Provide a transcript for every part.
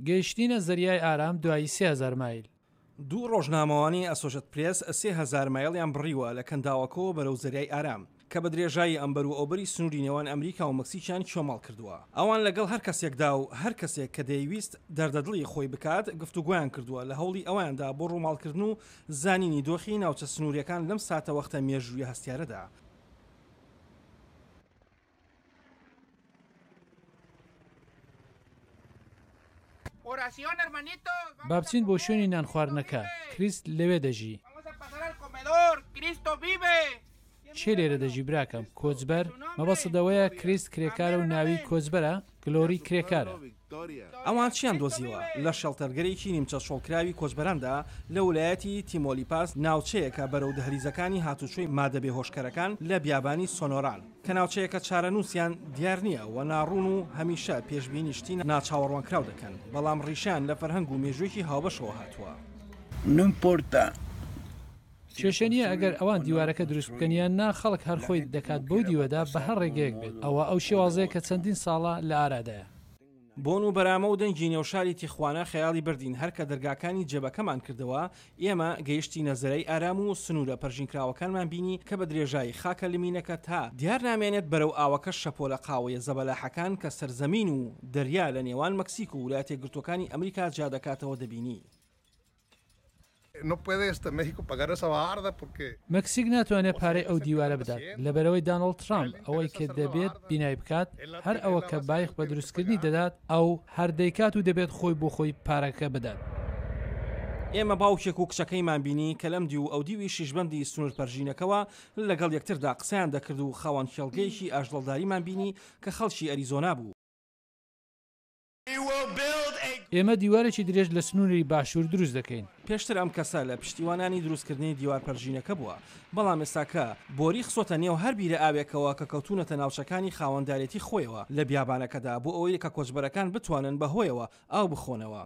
گەیشتینە زەریای ئارام دوایی 3000 مایل. دوو ڕۆژنامەوانی ئەسۆشێت پرێس 3000 مایڵیان بڕیوە لە کەنداوەکەوە بەرەو زەریای ئارام، کە بە درێژایی ئەمبەر و ئەوبەری سنووری نێوان ئەمریکا و مەکسیکیان کێوماڵ کردووە. ئەوان لەگەڵ هەر کەسێکدا و هەر کەسێک کە دەیویست دەردەدڵی خۆی بکات گفتوگۆیان کردووە لە هەوڵی ئەوەیاندا بۆ ڕووماڵکردن و زانینی دۆخی ناوچە سنوورییەکان لەم ساتەوەختە مێژوویە هەستیارەدا. با بچین بۆ شوێنی نانخواردنەکە، کریست لەوێ دەژی. کێ لێرە دەژی براکەم؟ کۆچبەر؟ مەبەستت ئەوەیە کریست کرێکارە و ناوی کۆچبەرە؟ گلۆری کرێکارە. ئەوان چیان دۆزیوە؟ لە شێڵتەرگەرێکی نیمچە چۆڵکراوی کۆچبەراندا لە ولایەتی تیمۆلیپاس، ناوچەیەکە بەرەو دەهلیزەکانی هاتوچۆی مادە بێهۆشکەرەکان لە بیابانی سۆنۆران، کە ناوچەیەکە چارەنووسیان دیار نییە و ناڕوون و هەمیشە پێشبینی شتی ناچاوەڕوانکراو دەکەن، بەڵام ڕیشەیان لە فەرهەنگ و مێژوویەکی هاوبەشەوە هاتووە. کێشە نییە ئەگەر ئەوان دیوارەکە دروست بکەن یان نا، خەڵک هەر خۆی دەکات بەو دیوەدا بە هەر ڕێگەیەک بێت، ئەوە ئەو شێوازەیە کە چەندین ساڵە لە ئارادایە. بۆن و بەرامە و دەنگی نێو شاری تیخوانا خەیاڵی بردین، هەر کە دەرگاکانی جێبەکەمان کردەوە، ئێمە گەیشتینە زەرای ئارام و سنوورە پەرژینکراوەکانمان بینی کە بە درێژایی خاکە لمینەکە تا دیار نامێنێت بەرەو ئاوەکە شەپۆلە قاوەیە زەبەلاحەکان کە سەرزەمین و دەریا لە نێوان مەکسیک و ولایەتیەکگرتووەکانی ئەمریکا جیا دەکاتەوە دەبینی. مەکسیک ناتوانێت پارەی ئەو دیوارە بدات، لەبەرئەوەی دانۆڵد ترامپ ئەوەی کە دەبێت بینای بکات، هەر ئەوە کە بایخ بە دروستکردنی دەدات، ئەو هەر دەیکات و دەبێت خۆی بۆ خۆی پارەکە بدات. ئێمە باوکێک و کچەکەیمان بینی کە لەم دیو و ئەودیوی شیشبەندی سنوورپەرژینەکەوە لەگەڵ یەکتردا قسەیان دەکرد و خاوەن کێڵگەیەکی ئاژدەڵداریمان بینی کە خەڵکی ئەریزۆنا بوو. ئێمە دیوارێکی درێژ لە سنووری باشوور دروست دەکەین. پێشتر ئەم کەسە لە پشتیوانانی دروستکردنی دیوار پەرژینەکە بووە، بەڵام ئێستاکە بۆری خستۆتە نێو هەر بیرە ئاوێکەوە کە کەوتوونەتە ناوچەکانی خاوەندارێتی خۆیەوە لە بیابانەکەدا بۆ ئەوەی کە کۆچبەرەکان بتوانن بەهۆیەوە ئاو بخۆنەوە.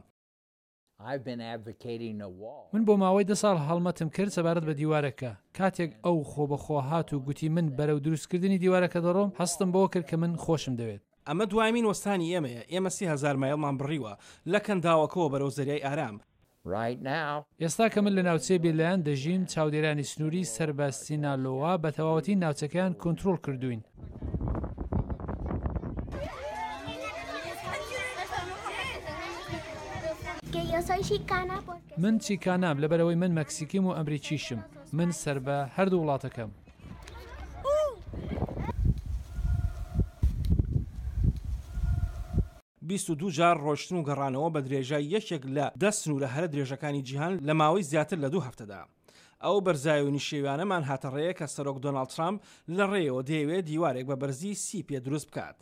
من بۆ ماوەی دە ساڵ هەڵمەتم کرد سەبارەت بە دیوارەکە، کاتێک ئەو خۆبەخۆ هات و گوتی من بەرەو دروستکردنی دیوارەکە دەڕۆم، هەستم بەوە کرد کە من خۆشم دەوێت. ئەمە دوایەمین وەستانی ئێمەیە، ئێمە 3000 مایڵمان بڕیوە، لە کەنداوەکەوە بەرەو زەریای ئارام. ئێستا کە من لە ناوچەی بێلایەن دەژیم، چاودێرانی سنووری سەر بە سینالۆوا بە تەواوەتی ناوچەکەیان کۆنترۆڵ کردووین. من چیکانام لەبەرئەوەی من مەکسیکیم و ئەمریکیشم. من سەر بە هەردوو وڵاتەکەم. 22 جار ڕۆشتن و گەڕانەوە بە درێژای یەکێک لە دە سنوورە هەرە درێژەکانی جیهان لە ماوەی زیاتر لە دوو هەفتەدا. ئەو بەرزای و نشێویانەمان هاتە ڕێ کە سەرۆک دۆناڵد ترامپ لە ڕێیەوە دەیەوێت دیوارێک بە بەرزی 30 پێ دروست بکات.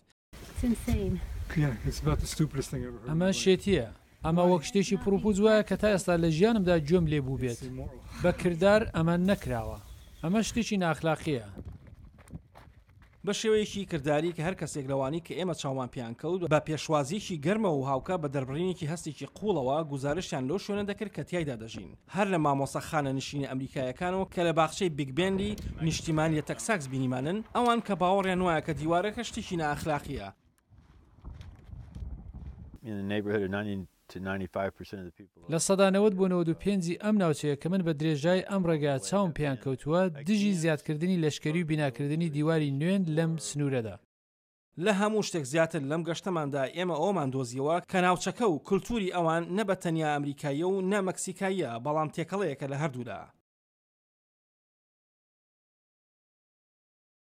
ئەمە شێتییە. ئەمە وەک شتێکی پڕوپووچ وایە کە تا ئێستا لە ژیانمدا گوێم لێ بووبێت. بە کردار ئەمە نەکراوە. ئەمە شتێکی نائەخلاقییە. بە شێوەیەکی کرداری کە هەر کەسێک لەوانەی کە ئێمە چاومان پێیان کەوت بە پێشوازییەکی گەرمەوە و هاوکات بە دەربڕینێکی هەستێکی قووڵەوە گوزارشتیان لەو شوێنە دەکرد کە تیایدا دەژین هەر لە مامۆستا خانەنشینە ئەمریکایەکانەوە کە لە باخچەی بیگ بێندی نیشتیمانی لە تەکساکس بینیمانن ئەوان کە باوەڕیان وایە کە دیوارەکە شتێکی نائەخلاقییە. 90% بۆ 95 ی ئەم ناوچەیە کە من بە درێژای ئەم ڕێگایە چاوم پێیان کەوتووە دژی زیادکردنی لەشکەری و بیناکردنی دیواری نوێن لەم سنوورەدا. لە هەموو شتێک زیاتر لەم گەشتەماندا ئێمە ئەوەمان دۆزیەوە کە ناوچەکە و کولتووری ئەوان نە بە تەنیا ئەمریکاییە و نە مەکسیکاییە، بەڵام تێکەڵەیەکە لە هەردوولا.